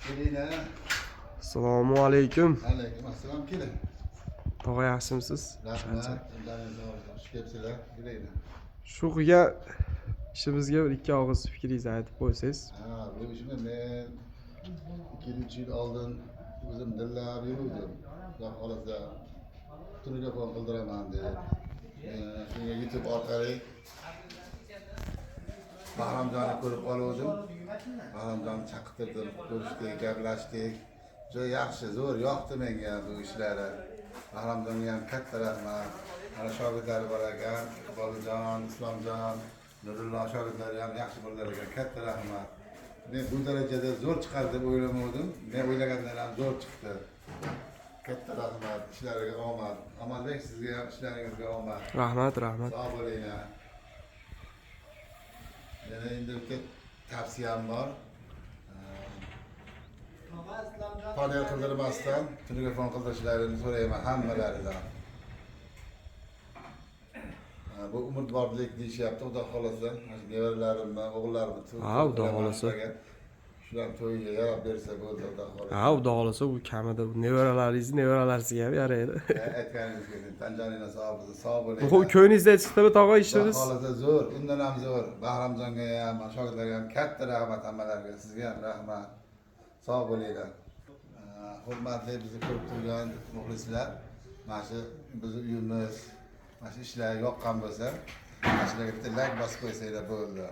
Kelinglar. Assalomu alaykum. Alaykum assalom, keling. Tog'a, yaxshimisiz? Rahmat. Xush kelibsizlar. Kelinglar. Shu qilgan ishimizga bir ikki og'iz fikringizni aytib qo'ysangiz. Ha, bu ishni men 2-3 yil oldin o'zim dillab yuruvdim. Xudo xohlasa, telefon qildiraman deb. Shunga YouTube orqali Bahromjonni ko'rib qoluvdim. Bahromjonni chaqirtirdim, ko'rishdik, gaplashdik. Juda yaxshi, zo'r yoqdi menga bu ishlari. Bahromjonga ham katta rahmat. Mana shogirdlari bor ekan, Iqboljon, Islomjon, Nurullo shogirdlari ham yaxshi bolalar ekan, katta rahmat. Men bu darajada zo'r chiqadi deb o'ylamovdim. Men o'ylagandan ham zo'r chiqdi. Katta rahmat, ishlariga omad. Omadbek, sizga ham ishlaringizga omad. Rahmat, rahmat. Sog' bo'linglar. Yana endi bitta tavsiyam bor. Panel qildirmasdan telefon qildirishlarini so'rayman hammalaridan. Bu umrbodlik deyishyapti, xudo xohlasa. Mana shu nevaralarimni, o'g'illarimni Ha, xudo xohlasa. Shular to'yiga yarab bersa bo'ldi, xudo xohlasa. Ha, xudo xohlasa, bu kamida nevaralaringizni nevaralariga ham yaraydi. Aytganingiz kelsin. Tan joninglar sog' bo'lsin, sog' bo'linglar. Bu ko'nglingizdan chiqdimi, tog'a, Xudo ishimiz? xohlasa, zo'r, undan ham zo'r. Bahromjonga ham, shogirdlarga ham katta rahmat hammalariga, sizga ham rahmat. Sog' bo'linglar. Hurmatli bizni ko'rib turgan muxlislar, mana shu bizni uyimiz, mana shu ishlar yoqqan bo'lsa, mana shularga bitta layk bosib qo'ysanglar bo'ldi.